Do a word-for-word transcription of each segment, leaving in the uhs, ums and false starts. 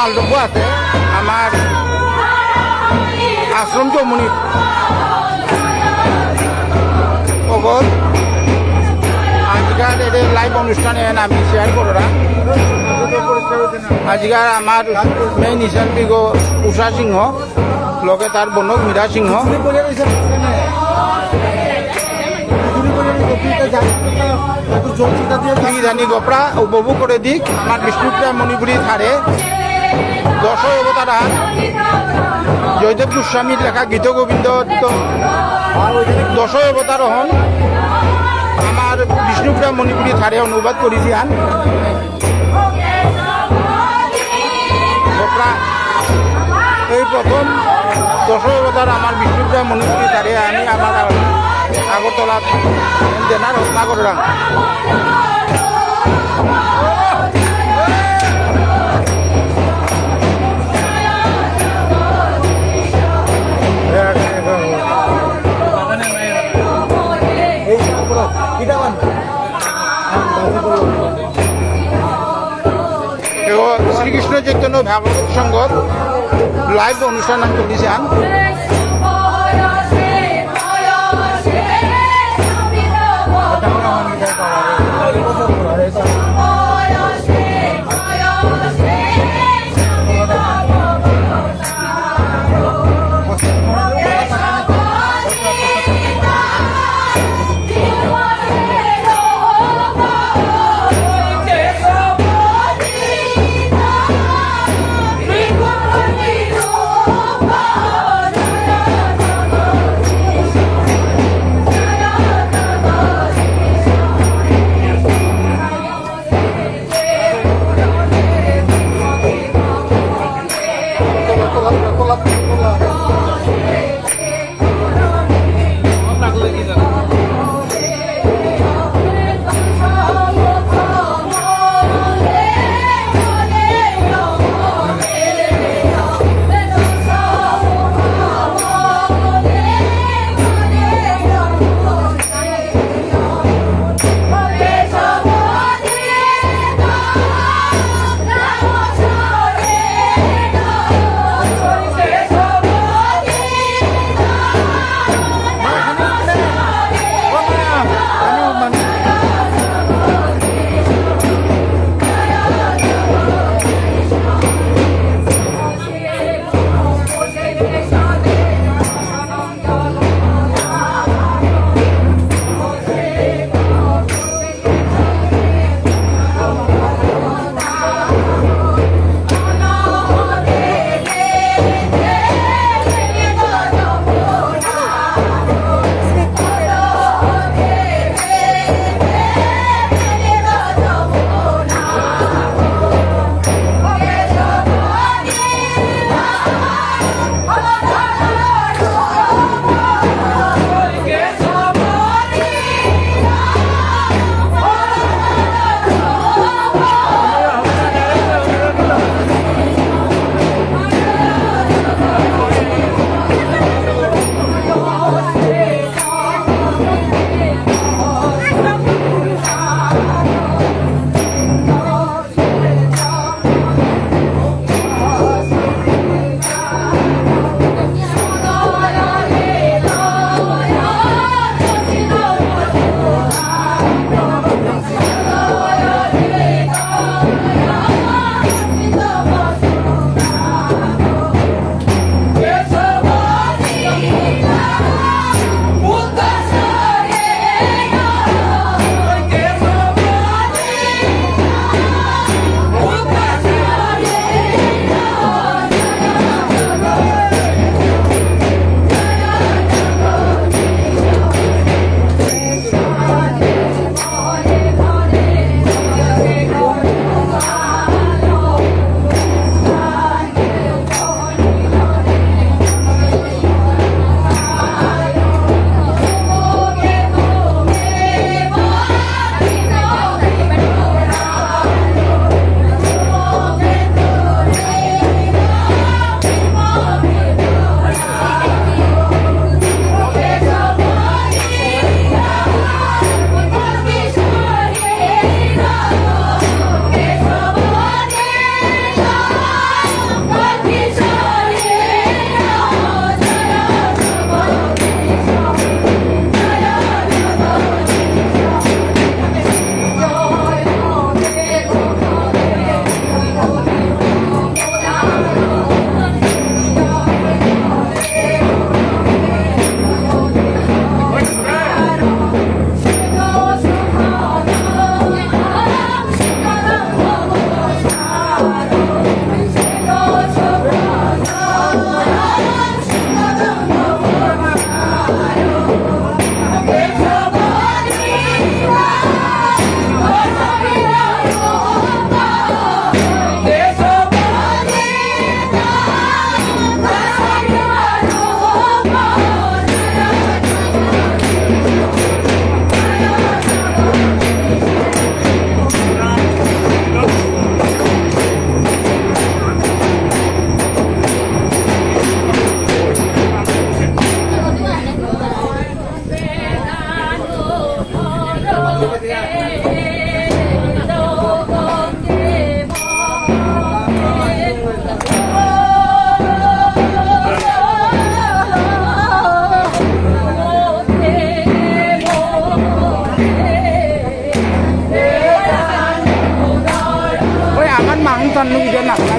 আলটুকু আছে আমার আশ্রম চৌমুনি অগর আজিকার এদের লাইভ অনুষ্ঠানে আমি শেয়ার কররা। আজিকার আমার মেইন হিসাব বিগ উষা সিংহ, লগে তার বনক মীরা সিংহ। কি জানি গপরা উপভোগ করে দিক আমার বিষ্ণুপ্রিয়া মণিপুরী ধারে দশই অবতার আর জয়দেব গোস্বামীর লেখা গীত গোবিন্দ তো দশই অবতার হন আমার বিষ্ণুপ্রিয়া মণিপুরী ধারে অনুবাদ করেছি আন। বকরা এই প্রথম দশই অবতার আমার বিষ্ণুপ্রিয়া মণিপুরী তারে আমি আমার আগরতলা দেনার হকমা করলাম। এবং শ্রীকৃষ্ণ চৈতন্য ভাগবত সংঘর লাইভ অনুষ্ঠান আমি তুলিছি আন।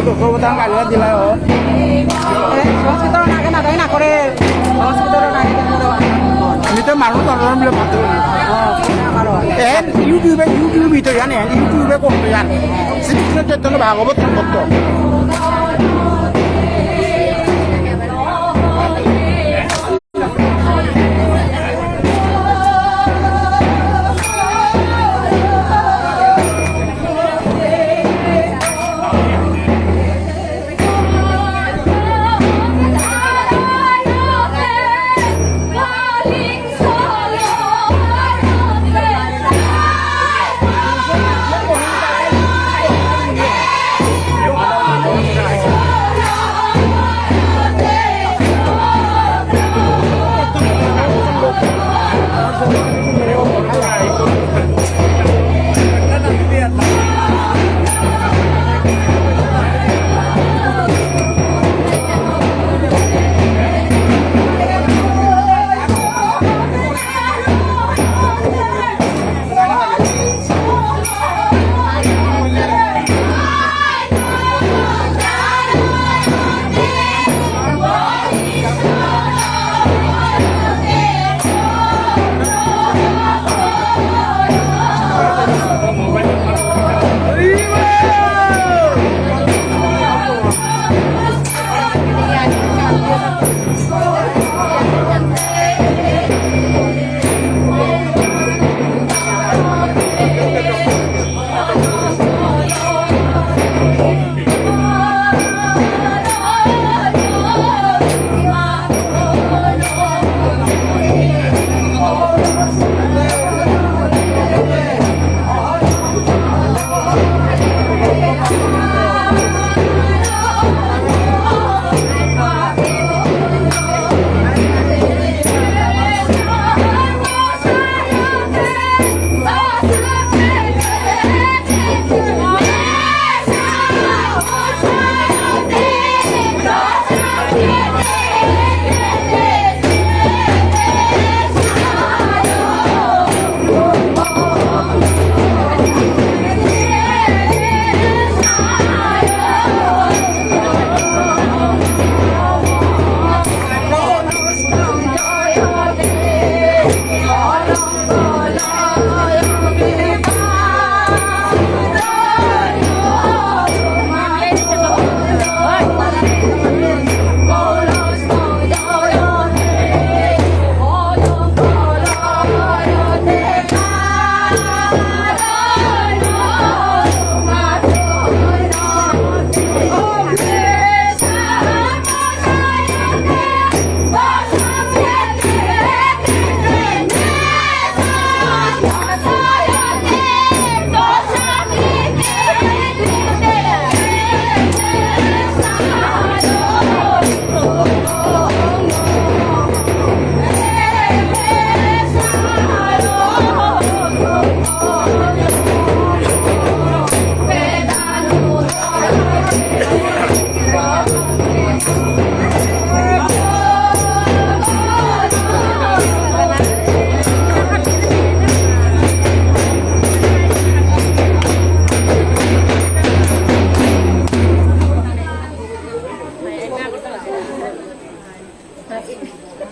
দশ বছর গালি দিলাই ও। এ, সংস্কৃত নাগে না, তাই না করে। সংস্কৃত নাগে না করে। আমি তো মানুষ ধরলাম বলে মাত্র। ও, না করো। এন YouTube-এ, YouTube-এ তো জানে, YouTube-এ করতে জানে। শ্রীকৃষ্ণ চৈতন্য ভাগবত সম্পর্ক।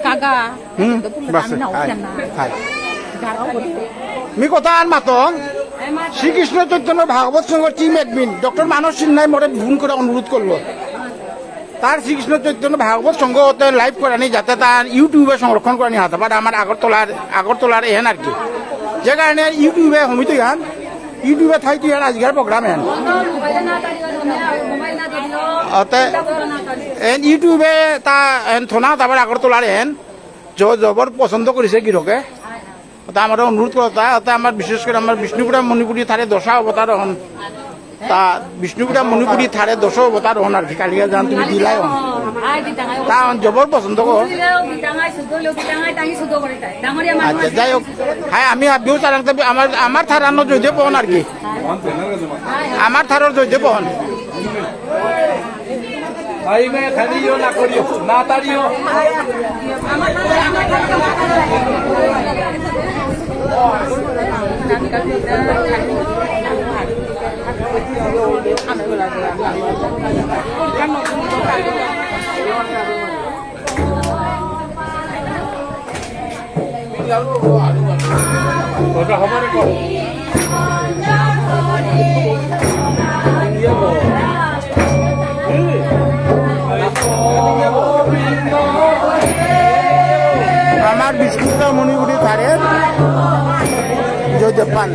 কাকা, হুম, তো পুরো বাস, আমি না হাই, উঠলাম না। হাই। দাঁড়াও বলি। মি কথা আর মাতং, শ্রীকৃষ্ণ চৈতন্য ভাগবত সংঘ টিম অ্যাডমিন ডক্টর মানস সিনহাই মোরে ফোন করে অনুরোধ করলো। তার শ্রীকৃষ্ণ চৈতন্য ভাগবত সংঘ হতে লাইভ করানি, যাতে তার YouTube-এ সংরক্ষণ করানি হাতে পারে আমার আগরতলার, আগরতলার এহেন আর কি। যে কারণে YouTube-এ হমিত ইয়ান, YouTube-এ থাইতু ইয়ান আজকের প্রোগ্রাম এন। অতে এন YouTube-এ তা এন থনা তারপর আগরতলার এন। জ-, জবর পছন্দ করেছে গিরকে। অতে আমার অনুরোধ করতা, অতে আমার বিশেষ করে আমার বিষ্ণুপ্রিয়া মণিপুরী থারে দশা অবতার হন। তা বিষ্ণুপ্রিয়া মণিপুরী থারে দশা অবতার হন আর কি, কালিকা জান তুমি দিলাই হন। তা হন জবর পছন্দ কর। আচ্ছা, যাই হোক, হ্যাঁ, আমি আবিও চালাং তবে আমার, আমার থারানো জয়দেব হন আর কি। আমার থারর জয়দেব হন। আইবে, খালিও না করিও, না তাড়িও। আমার বিষ্ণুপ্রিয়া মণিপুরী ধারে জয়দেব পাল।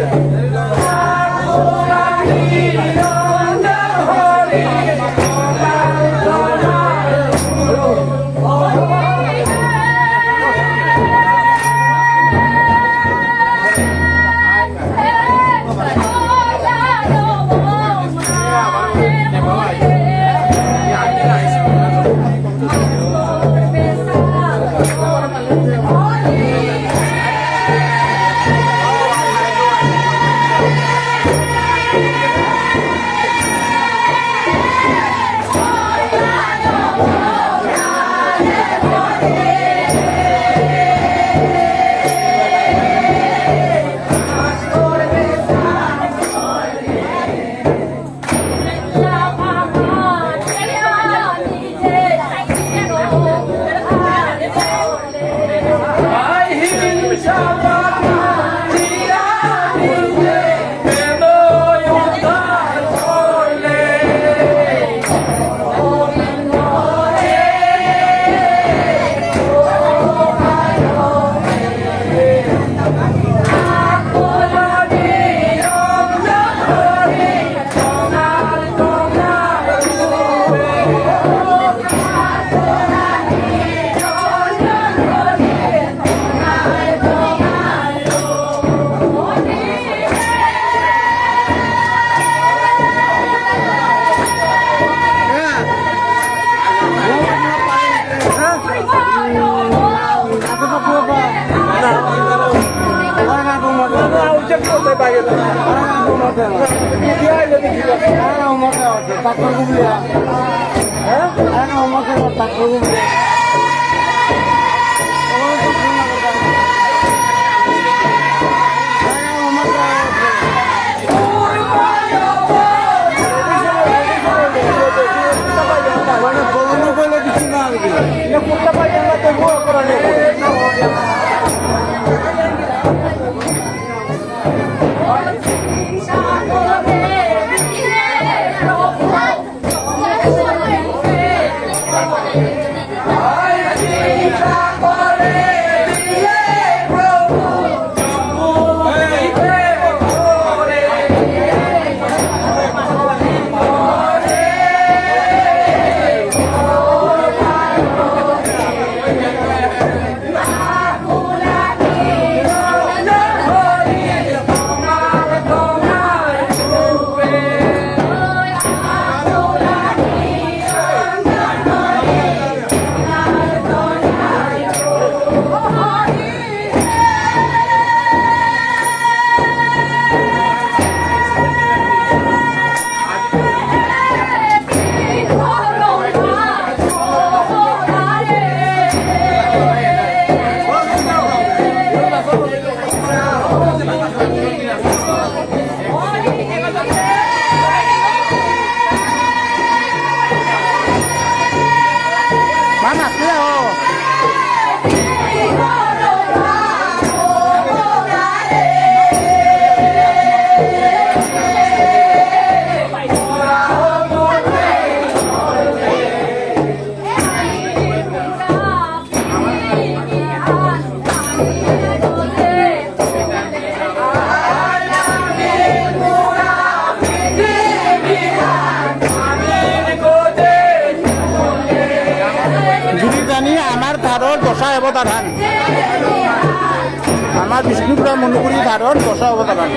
Mana, cuidado. গিরি জানি আমার ধারর দশা অবতারহান। আমার বিষ্ণুপ্রিয়া মণিপুরী ধারর দশা অবতারহান।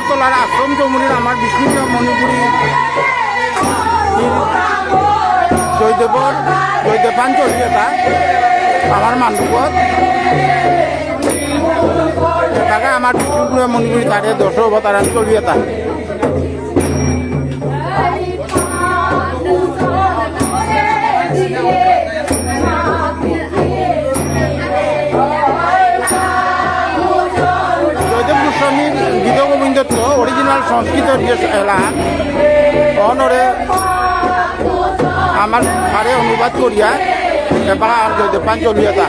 তলার আশ্রম চৌমুহনীর আমার বিষ্ণুপ্রিয়া মণিপুরী জয়দেবর, জয়দেবাঞ্জলি এতা আমার মান্ডপত। এবাকা আমার বিষ্ণুপ্রিয়া মণিপুরী তারে দশ অবতারাঞ্জলি এতা। জয়দেব গোস্বামীর গীতগোবিন্দত্ত original সংস্কৃত যে এলা, অনরে আমার ঠারে অনুবাদ করিয়া এবাকা আর জয়দেবাঞ্জলি এতা।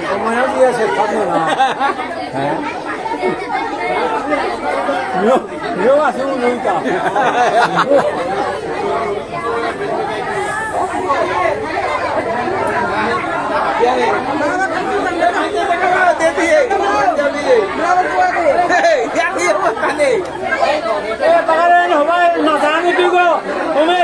সময়ও দিয়া শেষ থাকবে না। হ্যাঁ? নিয়েও, নিয়েও আসুন নৌকা। এ, পাহাড়ে হবাই না জানি কি গো, তুমি?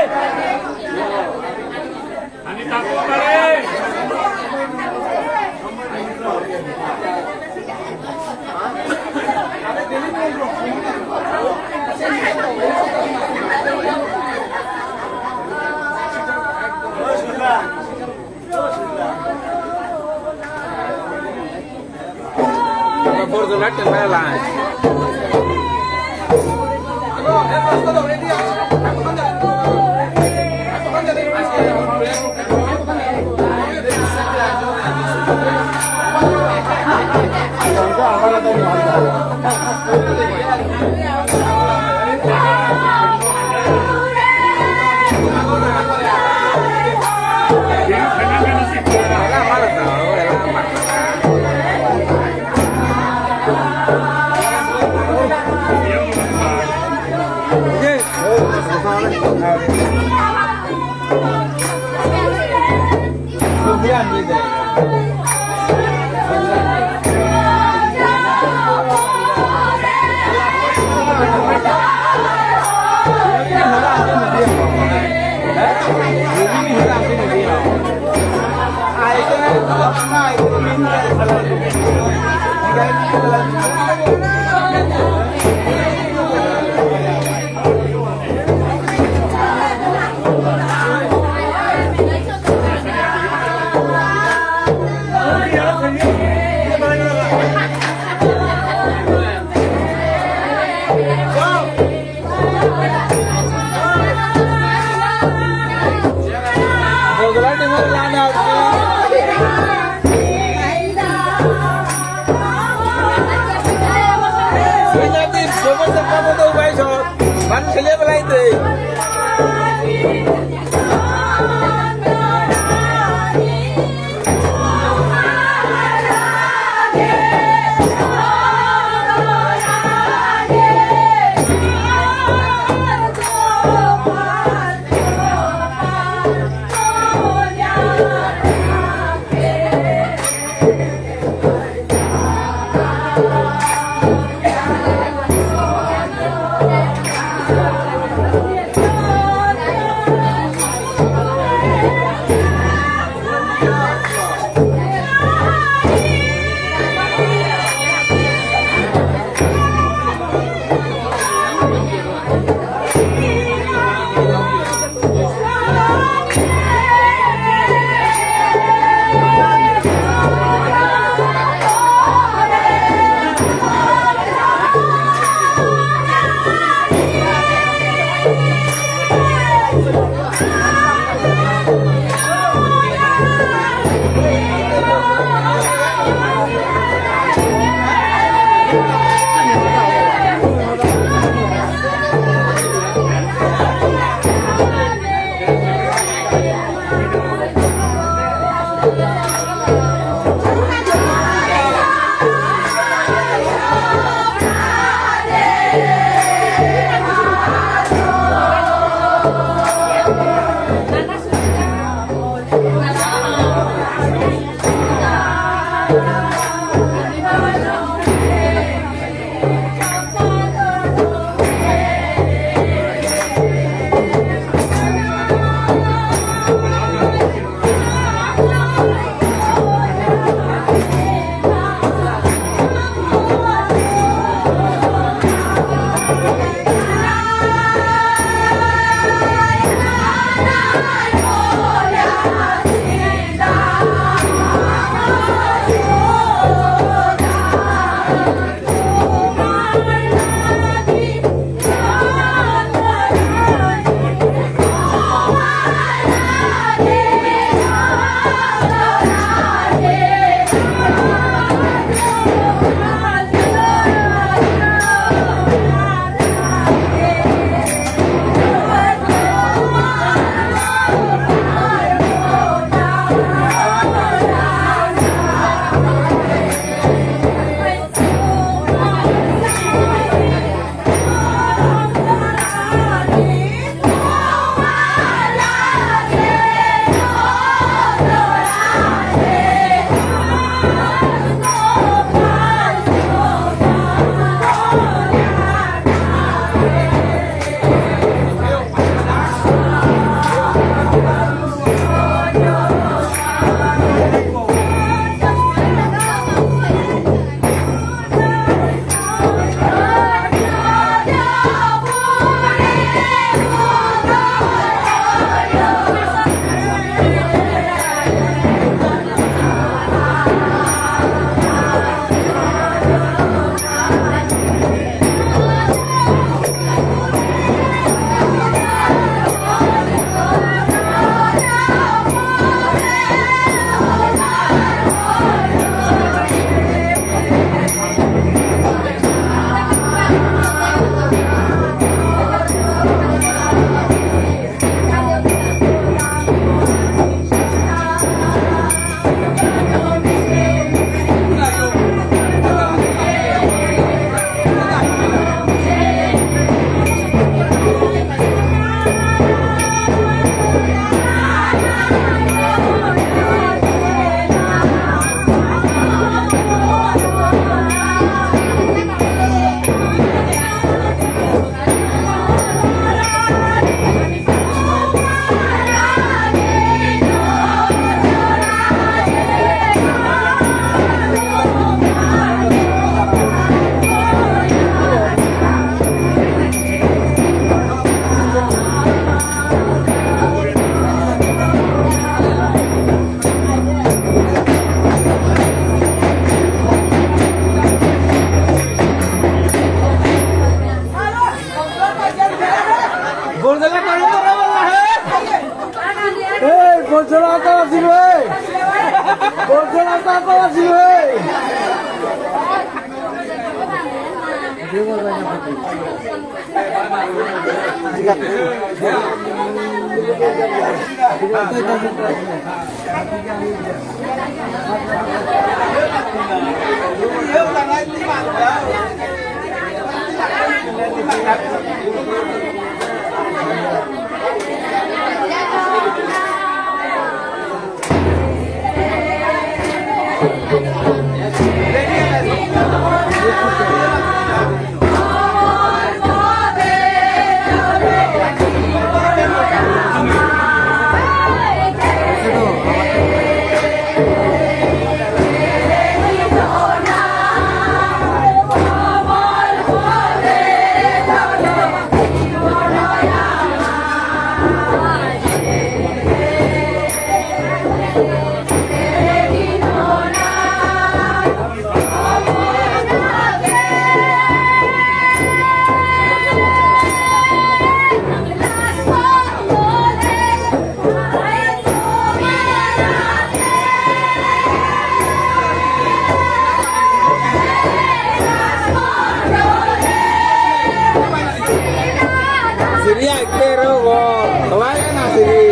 Siri, ay, pero, go, tawag na, siri.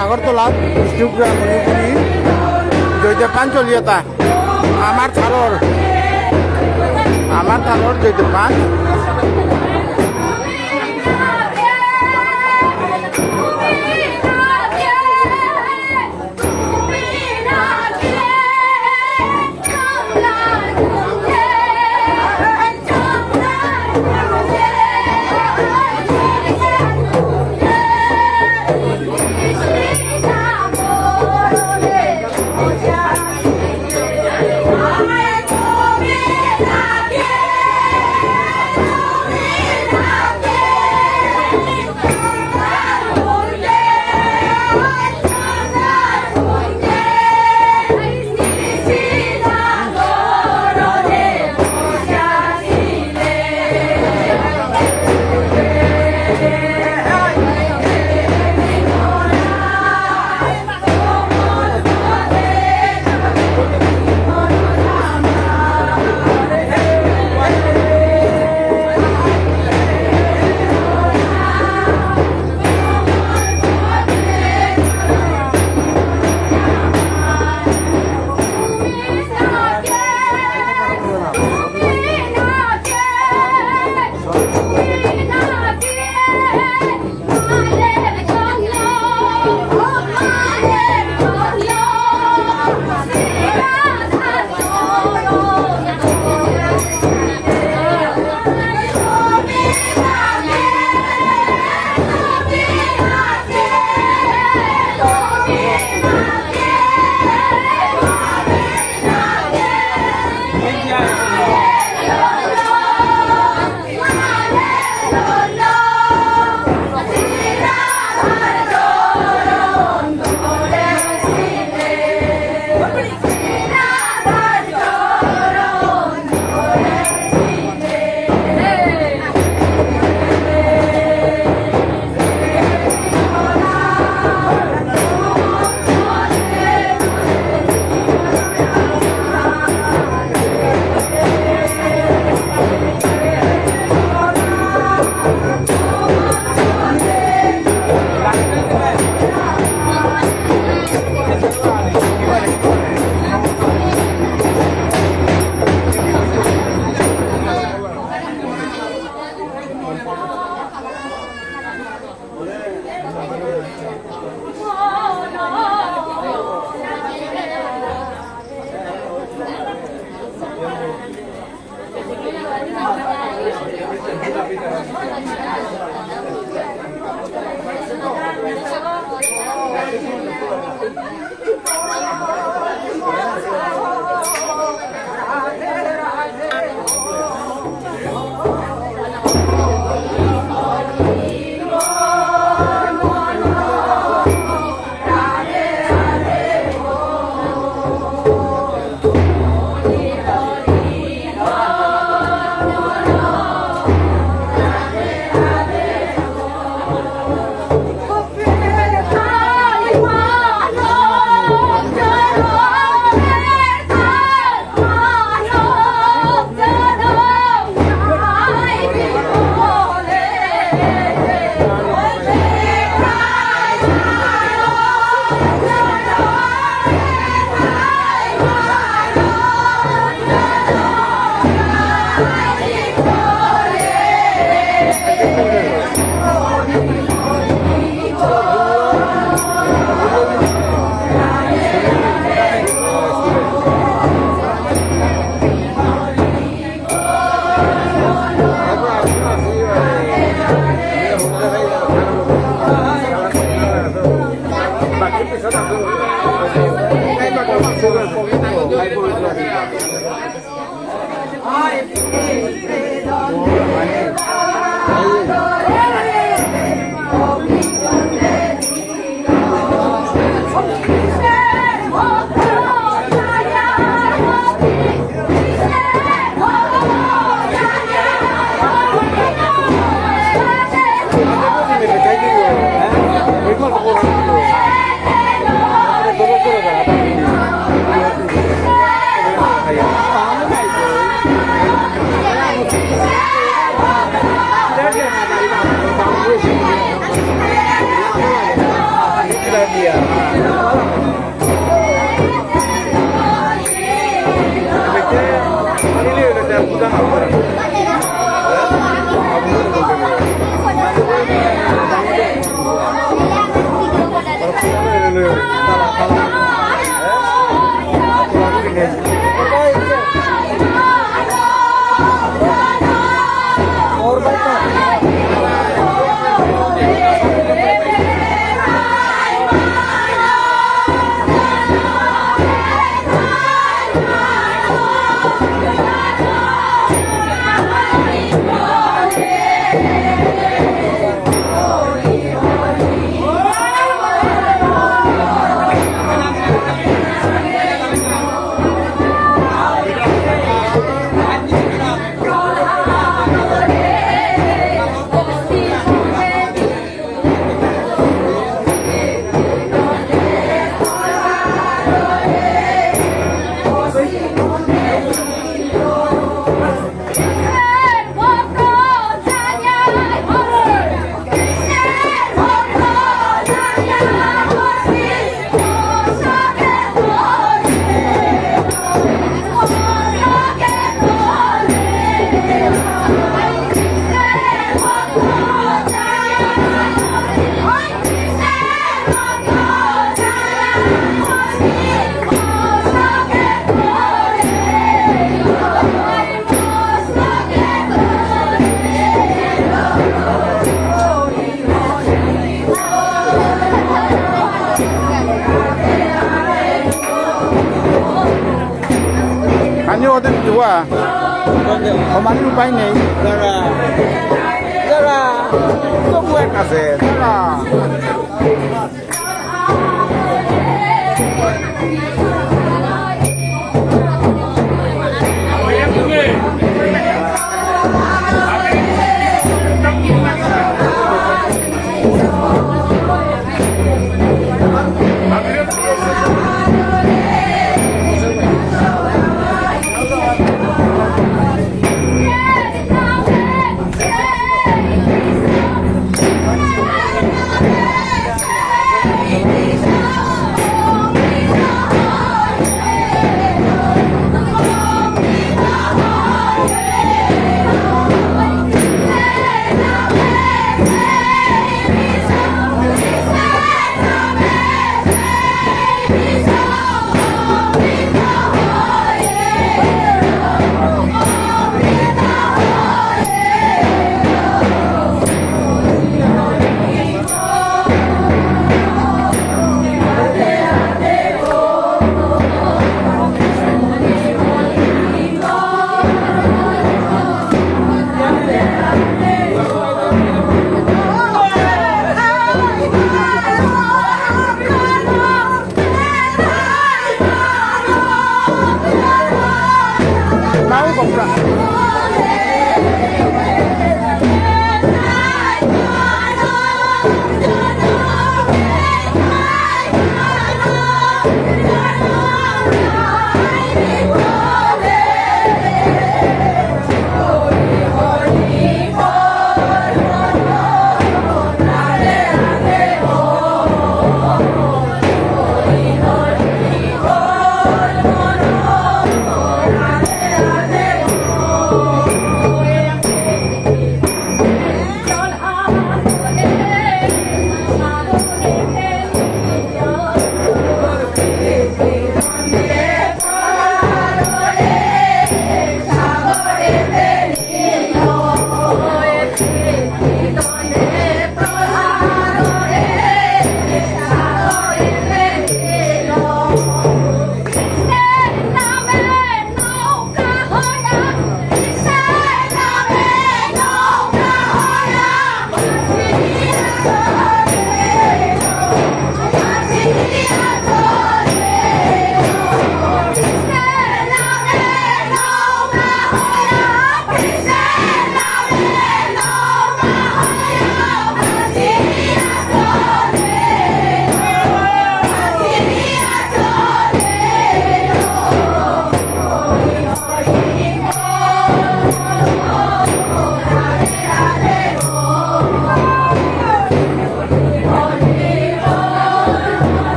Agartala, বিষ্ণুপ্রিয়া মণিপুরী জয়দেব পান চলিয়াতা। আমার থালর, আমার থালর জয়দেব পান। Ani ওদের দোয়া। ওমানি উপায় নেই। যারা, যারা, তবু এক আছে, যারা।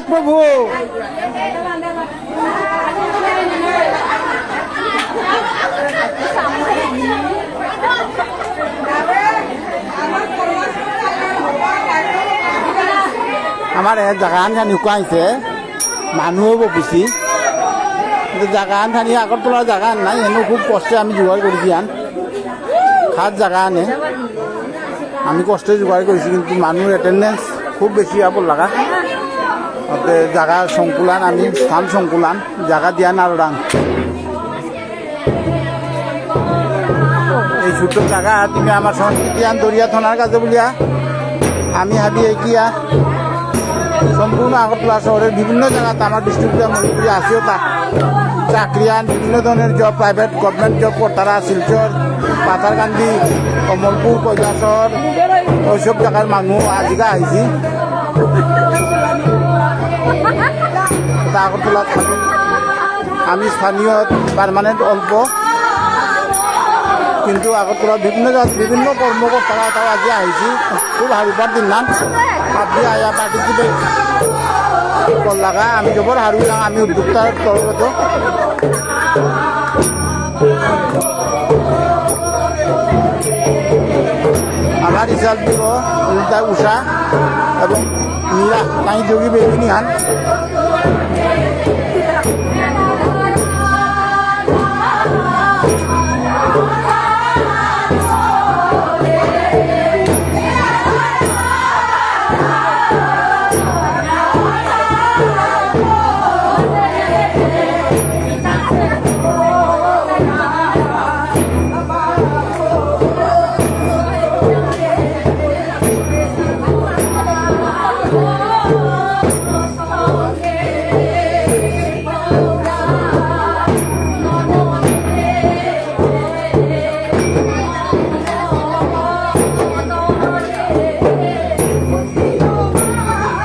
প্রভু। আমার এ জাগা আনখানি কুয়াইছে, মানুষ বপিছি। কিন্তু জাগা আনখানি আগরতলা জাগা আন নাই, এনে খুব কষ্টে আমি জোগাড় করেছি আন। খাস জাগা আনে। আমি কষ্টে জোগাড় করেছি, কিন্তু মানুষ অ্যাটেন্ডেন্স খুব বেশি আপন লাগা। অতে জাগা সংকুলান, আমি স্থান সংকুলান, জাগা দিয়া নারডাং। এই ছোট্ট জাগা, তুমি আমার সংস্কৃতি আন দরিয়া থানার কাছে বলিয়া, আমি হাবি এগিয়া সম্পূর্ণ আগরতলা শহরের বিভিন্ন জায়গাতে আমার বিষ্ণুপ্রিয়া মণিপুরী আসিও তা চাকরিয়ান, বিভিন্ন ধরনের জব, প্রাইভেট, গভর্নমেন্ট জব করতারা শিলচর, পাথারকান্দি, কমলপুর, কৈলাসহর, ওইসব জায়গার মানুষ আজিকা আইছি। তা আগরতলা থাকি। আমি স্থানীয়, পার্মানেন্ট অল্প, কিন্তু আগরতলা বিভিন্ন জাত, বিভিন্ন কর্মকর্তারা তারা আজি আহিছি। খুব হাবিপার দিন নান। আপনি আয়া পার্টিসিপেট করলাগা, আমি জবর হারু ইলাং, আমি উদ্যোক্তার তরফত। আমার রিজাল্ট দিব উল্টা উষা এবং নীলা, তাই যোগী বেগুনি হান।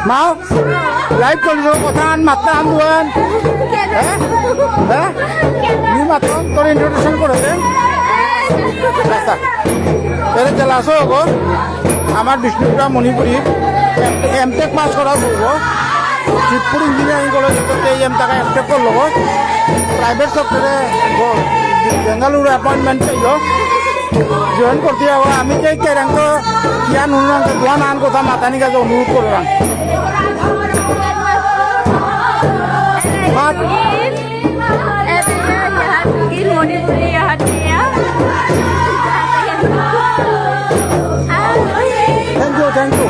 মা, লাইভ চলিছে, কথা আন মাত্রা আন দুয়ান। হ্যাঁ? হ্যাঁ? নি মাত্রা তোর ইন্ট্রোডাকশন করে দে। রাস্তা। এর জেলা আসো গো। আমার বিষ্ণুপ্রিয়া মণিপুরী এম টেক পাস করা পূর্ব শিবপুর ইঞ্জিনিয়ারিং কলেজ থেকে এই এম টাকা এম টেক করলো গো। প্রাইভেট সেক্টরে গো। বেঙ্গালুরু অ্যাপয়েন্টমেন্ট চাইলো। জয়েন করতে যাবো। আমি যে কেরাঙ্ক ইয়ান হুনাঙ্ক দোয়ান আন কথা মাতানি কাছে অনুরোধ করলাম। Thank you, thank you.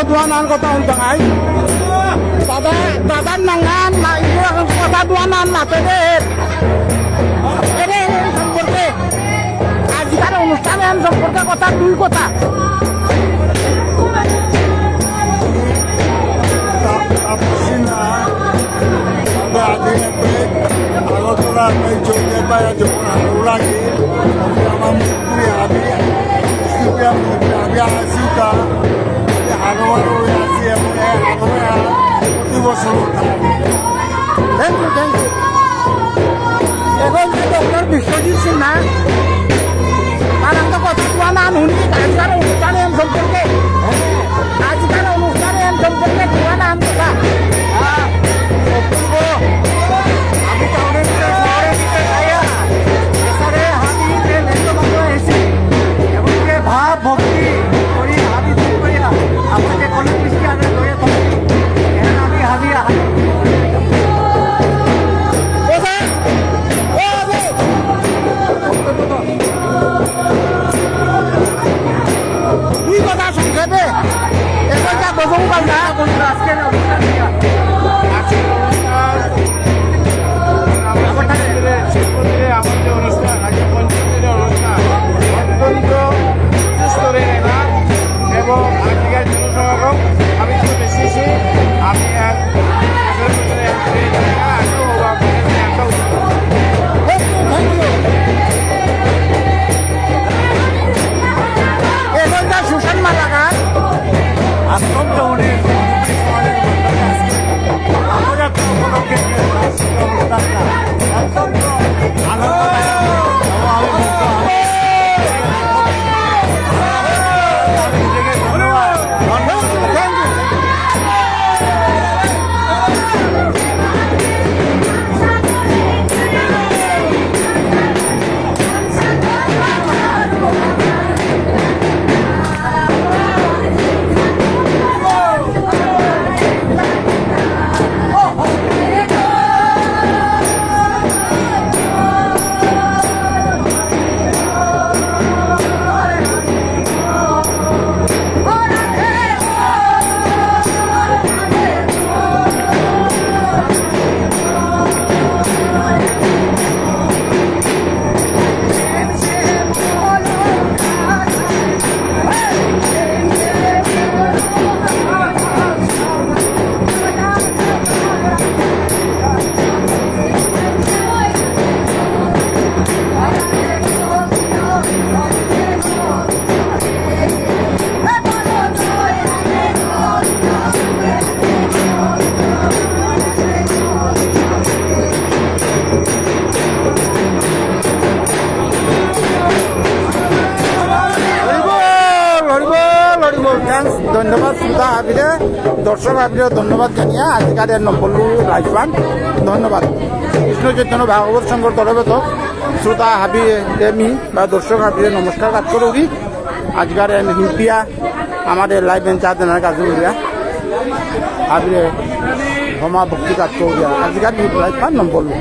দুয়ানান কথা হুনতাঙাই। দাদা, দাদার নাঙান, না, ইগুলা কথা দুয়ানান মাতে দে। এরে, এরে, সম্পর্কে। আজিকার অনুষ্ঠান এহান সম্পর্কে কথা, দুই কথা। তাপসী না, আমরা আগে আগরতলা, আমি চলে পাই, যখন আরো লাগে, আমি আমার মুখ করে আমি, আমি আসি তা, আরো আরো আসি, এবং আরো প্রতি বছর। Thank you, thank you. এখন যে ডক্টর বিশ্বজিৎ সিনহা, তার তো কথা কোয়া না হুনি, আজিকার অনুষ্ঠান এহান সম্পর্কে, আজিকার অনুষ্ঠান এহান সম্পর্কে কোয়া না হুনি তা। অপূর্ব, আমি তাহলে শহরে দিতে চাইয়া, এসারে হাবি যে লেখক এসে, এবং যে ভাব ভক্তি করি হাবি দিন করিয়া, আপনাকে কোনো দৃষ্টি আগে ধরে থাকি। এহান আমি হাবি হাবি। দুই কথা সংক্ষেপে, এবার যা বসবো কাল না। আজকে আমাদের শিল্পদের আমাদের অনুষ্ঠান, আজকে পঞ্চমীর অনুষ্ঠান অত্যন্ত উচ্চ স্তরের এলাকা এবং আজকের জনসমাগম আমি খুব এসেছি। আমি এক এখনকার সুষমা লাগান। আশ্রম ভবনের উপলক্ষে অনুষ্ঠানটা অত্যন্ত আনন্দদায়ক। হরি বল, হরি বল, হরি বল। Thanks, ধন্যবাদ শ্রোতা হাবিরে, দর্শক হাবিরে ধন্যবাদ জানিয়া আজিকার এ নম্বরলু live পান। ধন্যবাদ। কৃষ্ণ চৈতন্য ভাগবত সংঘর তরফে তো শ্রোতা হাবিরে মি বা দর্শক হাবিরে নমস্কার কাত করুরি। আজিকার এ হিমপিয়া আমাদের live এ চা দেনার কাজ করিয়া হাবিরে ক্ষমা ভক্তি কাত করিয়া আজিকার live পান নম্বরলু।